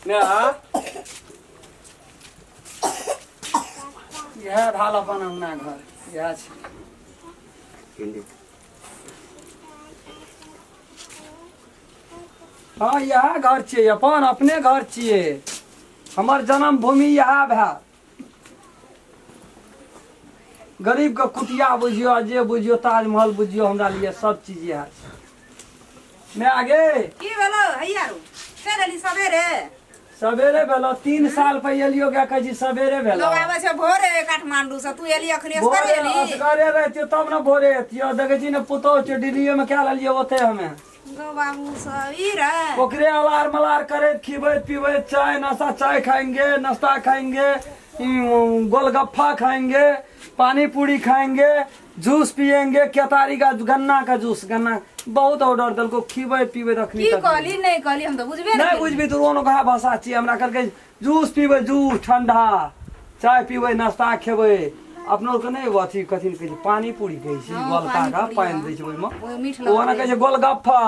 ने इएह भेल अपन अंगना घर इएह छै। हँ, इएह घर छियै, अपन अपने घर छियै। हमर जन्मभूमि इएह भेल। गरीबके कुटिया बुझियौ आ जे बुझियौ, ताजमहल बुझियौ, हमरा लिए सब चीज इएह छै। मैं आगे की भेलो हैया रो चलि एली सबेरे? सवेरे भेलो। 3 साल पर एलियो क्या कहै छी, सवेरे भेलो। लोग आबै छै भोरे काठमांडू से, तू एली अखनी असगरे? भोरे एली। असगरे रहतियो तब ने भोरे एतियो। देखै छी ने, पुतोह छै दिल्लीए में, क्या लेलियो ओते हमे। गौ बाबू सब ई रे। ओकरे अलार मलार करैत खिबैत पिबैत चाय नाश्ता, चाय खाएंगे, नाश्ता खाएंगे, गोलगप्पा खाएंगे, पानी पूरी खाएंगे, जूस पियेंगे, केतारी का, गन्ना का जूस, गन्ना बहुत ऑर्डर देलको। खिबैत पिबैत अखनी की तक। कहली नहि कहली, हम तऽ बुझबे नहि नहि। बुझबी तू, कोनो कहा भाषा छियै। हमरा कहलकै जूस पीबै, जूस ठंडा, चाय पीबै, नाश्ता खेबै। अपनो के नहि अथी कथी ने कहै छै, पानी पूरी कहै छै। हँ, गोलका का पानीपुरी, पानि हँ। दै छै ओहिमे। ओ मीठ ओ ने लगै। कहै छै गोलगप्पा।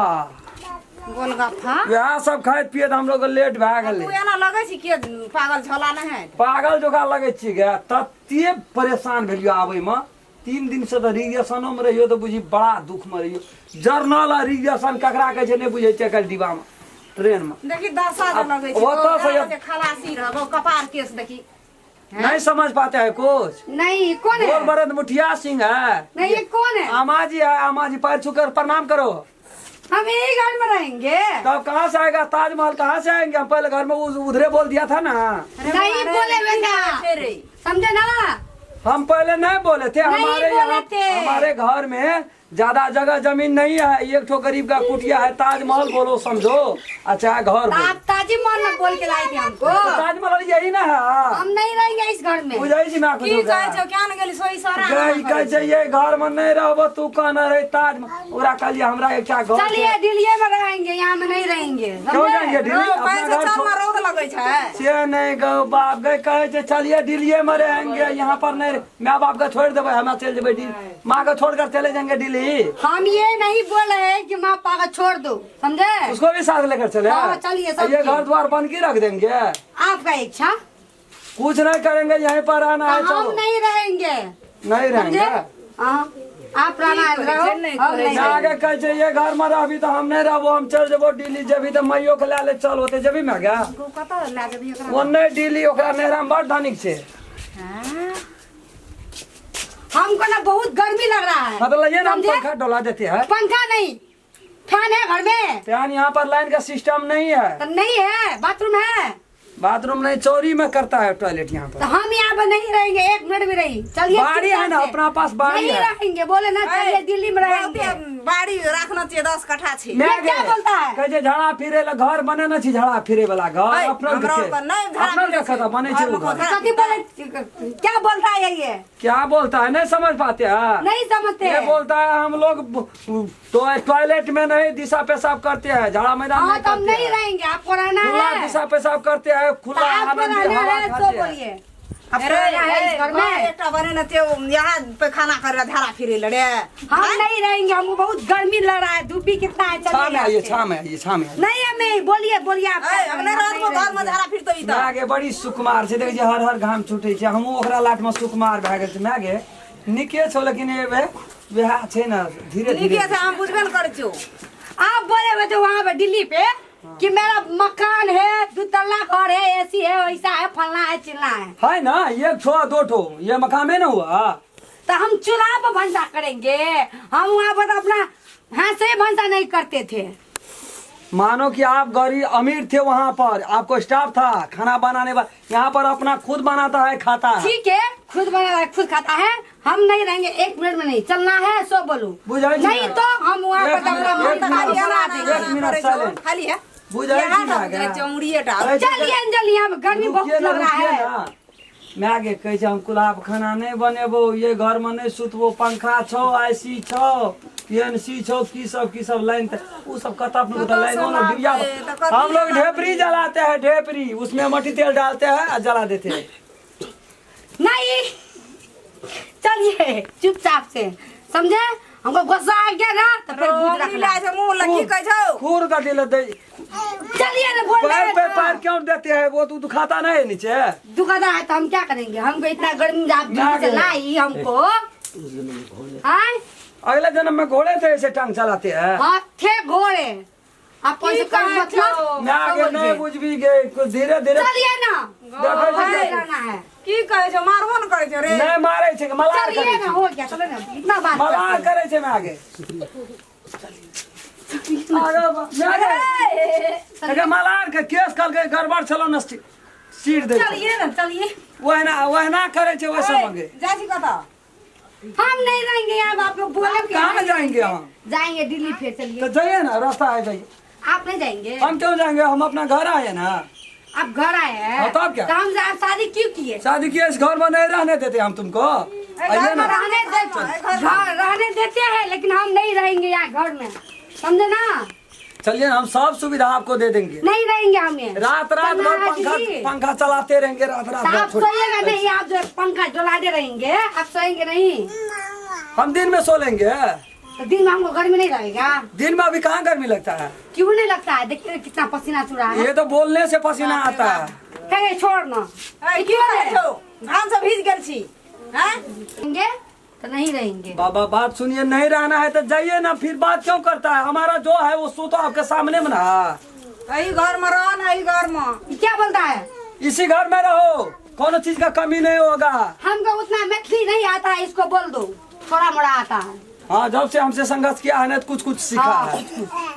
गोलगप्पा। वएह सब खाइत पियैत हमलोग के लेट भए गेलै। तू एना लगै छी के पागल झोला नहि है? पागल जोका लगै छी गे। तते परेशान भेलियो आबैमे। 3 दिन से तऽ रिजर्वेशनोमे रहियो तऽ बुझी बड़ा दुखमे रहियो। जर्नल आ रिजर्वेशन ककरा कहै छै नहि बुझै छै काल्हि डिब्बामे ट्रेनमे। देखी दशा जे लगै छै। ओतऽ से ओ जे खलासी रहबो, कपार केस देखी। नहीं समझ पाते हैं कुछ? नहीं, कौन है? बोल बरद मुठिया सिंह है। नहीं, ये कौन है? आमा जी है, आमा जी, पैर छूकर प्रणाम करो। हम यही घर में रहेंगे। तब कहाँ से आएगा ताजमहल, कहाँ से आएंगे हम? पहले घर में उधरे बोल दिया था ना। नहीं बोले बेटा, समझे ना? हम पहले नहीं बोले थे। नहीं हमारे बोले यहाँ थे। हमारे घर में ज्यादा जगह जमीन नहीं है, एक ठो गरीब का कुटिया है। ताजमहल बोलो समझो, अच्छा घर तो बोलो। आप ताजमहल में बोल के लाए थे हमको? तो ताजमहल यही ना है। हम नहीं रहेंगे इस घर में। बुझै छी ना? की कहै छौ? क्या ने गेली सोई सारा? गई कहै छै ये घर में नहीं रहबो, तू कहना रहे ताजमहल। ओकरा कहलियै हमरा एकटा घर छै। चलिए, दिल्ली में रहेंगे, यहाँ में नहीं रहेंगे। क्यों समझे? जाएंगे दिल्ली? अपना पैसा घर चल छोड़ में रौद लगै छै। से नहीं गौ बाप गए, कहै छै चलिए दिल्लीए में रहेंगे, यहाँ पर नहीं। माँ बाप के छोड़ देबै, हमरा चलि जेबै दिल्ली, माँ के छोड़ कर चले जाएंगे दिल्ली। हम ये नहीं बोल रहे हैं कि माँ पापा को छोड़ दो, समझे? उसको भी साथ लेकर चले। हाँ, चलिए, सब ये चीज। घर द्वार बन के रख देंगे। आपका इच्छा। कुछ नहीं करेंगे, यहीं पर रहना है। तो हम चलो। नहीं रहेंगे। नहीं समझे? रहेंगे। हाँ, आप रहना है रहो, छै, नहीं हम नहीं ना रहेंगे। आगे कहै छै ये घर में रहबी तऽ हम नहीं रहबो, हम चल जेबो दिल्ली। जेबी तऽ मैयो के लए ले चल, ओते जेबी मैं गे? कतऽ लए जेबही ओकरा? ओ नहीं दिल्ली, ओकरा नैहरा में बड़ धनिक छै। हाँ। हमको ना बहुत गर्मी लग रहा है। मतलब ये ना हम समझे? पंखा डोला देते हैं। पंखा नहीं, फैन है घर में। फैन यहाँ पर लाइन का सिस्टम नहीं है। तो नहीं है, बाथरूम है? बाथरूम नहीं, चोरी में करता है टॉयलेट यहाँ तो पर। हम यहाँ पर नहीं रहेंगे, एक मिनट भी नहीं। चलिए बाड़ी है ना, चुपचाप से। अपना पास बाड़ी नहीं है। रहेंगे बोले ना, चलिए दिल्ली में रहेंगे। बहुते बाड़ी राखना चाहिए, 10 कट्ठा छै। मैं ये क्या गे, बोलता है? कहै छै झाड़ा फिरे ला घर बने न छी, झाड़ा फिरे वाला घर। ऐ, अपना हमरा के ओतऽ नहि झाड़ा अपना फिरै के छै। खता बने छै घरमे उ घर। कोठा। कथी बोले, क्या बोलता है ये? क्या बोलता है, नहीं समझ पाते हैं? नहीं समझते। ये बोलता है हम लोग टॉयलेट में नहीं दिशा पेशाब करते हैं, झाड़ा मैदान हाँ नहीं तो हम करते नहीं हैं। रहेंगे, आपको रहना खुला है। दिशा पेशाब करते हैं, तो खुला आपको आनंद रहना हवा है तो खाते हैं। बोलिए, आपको अरे, रहना है इस घर में? एकटा बने ते यहाँ पैखाना करे झाड़ा फिरे लड़े। हम नहीं रहेंगे, हमको बहुत गर्मी लग रहा है, धूप भी कितना है। छाव चलिए में आइए। यहाँ से। छाव में आइए, छाव में आइए। नहीं, हमें बोलिए, बोलिए आप। हम नहीं रहबो घर में झाड़ा फिरतो ई माय तऽ। गे, बड़ी सुकुमार छै, देखै छियै हर हर घाम छूटै छै। हमहूँ ओकरा लाटमे सुकुमार भए गेल छै। माय गे, नीके छौ, लेकिन एबे वएह छै ने धीरे धीरे। नीके छै, हम बुझबे ने करै छियौ। आप बोले हुए थे वहाँ पे दिल्ली पे कि मेरा मकान है, दो तल्ला घर है, एसी है, वैसा है, फलना है, चिल्ला है। है ना एक ठो दो ठो ये मकान में ना हुआ। तो हम चूल्हा पर भंसा करेंगे? हम वहाँ पर तो अपना हाथ से भंसा नहीं करते थे। मानो कि आप गरीब अमीर थे, वहाँ पर आपको स्टाफ था खाना बनाने वाला, यहाँ पर अपना खुद बनाता है, खाता है। ठीक है, खुद बना रहा है, खुद खाता है। हम नहीं रहेंगे, एक मिनट में नहीं, चलना है सो बोलू। बुझाई छी नहीं ना? तो हम वहाँ एक पर मिनट, अपना मन एक का मिनट, बना देंगे। एक मिनट साइलेंट। खाली है। बुझाई छी यहाँ ना टा गे? चौड़िए टा। कहै छै चलिए अंजलि, यहाँ पे गर्मी बहुत रुकिए ना, लग रहा रुकिए है। ना। माय गे, कहै छै हम कुल्हा खाना नहि बनेबो, ये घर में नहि सुतबो, पंखा छौ, आईसी छौ, पीएनसी छौ, की सब की सब लाइन त उ सब कतऽ अपने कतऽ लाइन से ओनो डिबिया। लाबे, तऽ कथी हम लोग लाबे? ढेपरी जलाते हैं, ढेपरी, उसमें मट्टी तेल डालते हैं और जला देते हैं। नहीं, चलिए चुपचाप से, समझे? हमको गुस्सा आ गया ना तो फिर बुझ रख रखना। ले मुंह लग की कहै छौ? खूर का दिल दे। चलिए ना, बोल पैर रहे पे ना। पैर क्यों देते हैं? वो तो दुखाता नहीं है नीचे। दुखाता है तो हम क्या करेंगे? हमको इतना गर्मी में आप ना दिल्ली से गए। लाई हमको। हाँ? अगले जन्म में घोड़े थे, ऐसे टांग चलाते हैं। हाँ थे घोड़े। आप की पैसे का कहै मतलब छौ? मैं आगे नहीं बुझ भी गए, कुछ धीरे धीरे। चलिए ना, देखै घर छी। जाना है। की कहै छौ? मारबो न करै छौ रे। नहीं मारे छै, मलार चलिए करै ना, छै। हो गया, चलो ना, इतना बात मलार करते हैं। करै छै। मैं आगे आगे मैं आगे अगे मलार के केस कल के गड़बड़ छलो न, सीट दे। चलिए ना, चलिए। वहना वहना करै छै, वैसा मंगे। जाइ छी कतऽ? हम नहीं रहेंगे यहाँ, आप लोग बोले कि कहाँ जाएंगे हम? जाएंगे दिल्ली फिर। चलिए। तो जाइए ना, रास्ता है, जाइए। आप नहीं जाएंगे। हम क्यों जाएंगे? हम अपना घर आए ना। आप घर आए हैं? हाँ, तब क्या? तो हम आप शादी क्यों किए? शादी किए, इस घर में नहीं रहने देते हम तुमको। आइए ना। रहने दे, घर रहने देते हैं, लेकिन हम नहीं रहेंगे यहाँ घर में, समझे ना? चलिए, हम सब सुविधा आपको दे देंगे। नहीं रहेंगे हमें। रात रात भर चलना है पंखा दीदी। पंखा चलाते रहेंगे रात रात तो भर। आप सोइएगा नहीं, आप जो पंखा जलाते रहेंगे, आप सोएंगे नहीं। हम दिन में सो लेंगे। तो दिन में हमको गर्मी नहीं लगेगा? दिन में अभी कहाँ गर्मी लगता है? क्यों नहीं लगता है? देखिए कितना पसीना चुरा है। ये तो बोलने से पसीना आता है। कहे छोड़ ना। ए, की कहै छौ? घाम से भीज गेल छी, हैं? रहेंगे तो नहीं रहेंगे। बाबा बात सुनिए, नहीं रहना है तो जाइए ना, फिर बात क्यों करता है? हमारा जो है वो सो तो आपके सामने में ना। एही घर में रह ना, एही घर में। ये क्या बोलता है? इसी घर में रहो, कोनो चीज का कमी नहीं होगा। हमको उतना मैथिली नहीं आता है, इसको बोल दो, थोड़ा मोड़ा आता है। हाँ, जब से हमसे संघर्ष किया है ना तो कुछ कुछ सीखा हाँ, है।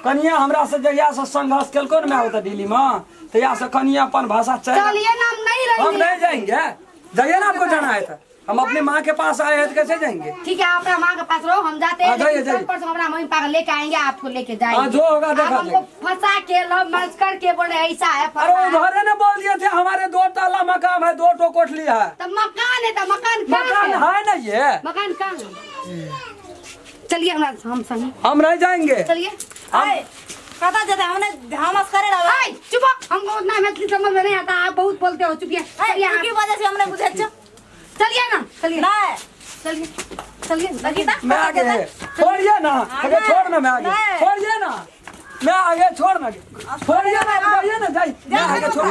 कनिया हमरा से जहिया से संघर्ष केलको ने, मैं होता दिल्ली में, तहिया से कनिया अपन भाषा चाहिए। चलिए ना, हम नहीं हम रहेंगे। नहीं जाएंगे, जाइए ना, आपको जाना है तो। हम अपने माँ के पास आए हैं तो कैसे जाएंगे? ठीक है, आप अपना माँ के पास रहो, हम जाते हैं। हाँ, जाइए, लेकिन जाइए। कल परसों अपना मम्मी पापा लेके आएंगे, आपको लेके जाएंगे। हाँ, जो होगा देखा आप हमको जाएगा। फंसा के लव मैरिज करके बोल रहे ऐसा है, अरे फंसा है। उधर है ना बोल दिए थे, हमारे दो ताला मकान है, दो टो कोठली है। तो मकान है तो मकान कहाँ मकान है? है ना ये। मकान कहाँ है? चलिए हमरा हम संग। हम नहीं जाएंगे। चलिए। हम ए, कतऽ जेतै? हम नहि, हम असगरे रहबै। ऐ, चुप हो, हमको उतना मैथिली समझ में नहीं आता, आप बहुत बोलते हो, चुपिए। ए, चलिए तू की आप। बजै छी हम नहि बुझै छियौ। चलिए ना, चलिए। नहि। चलिए चलिए। देखी तऽ। मैं आगे है, छोड़िए ना। अगे छोड़ ना, मैं आगे। नहीं। छोड़िए ना, मैं आगे, छोड़ ना, छोड़िए ना, जाइए ना, जाइए। मैं आगे छोड़,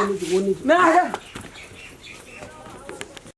मैं आगे।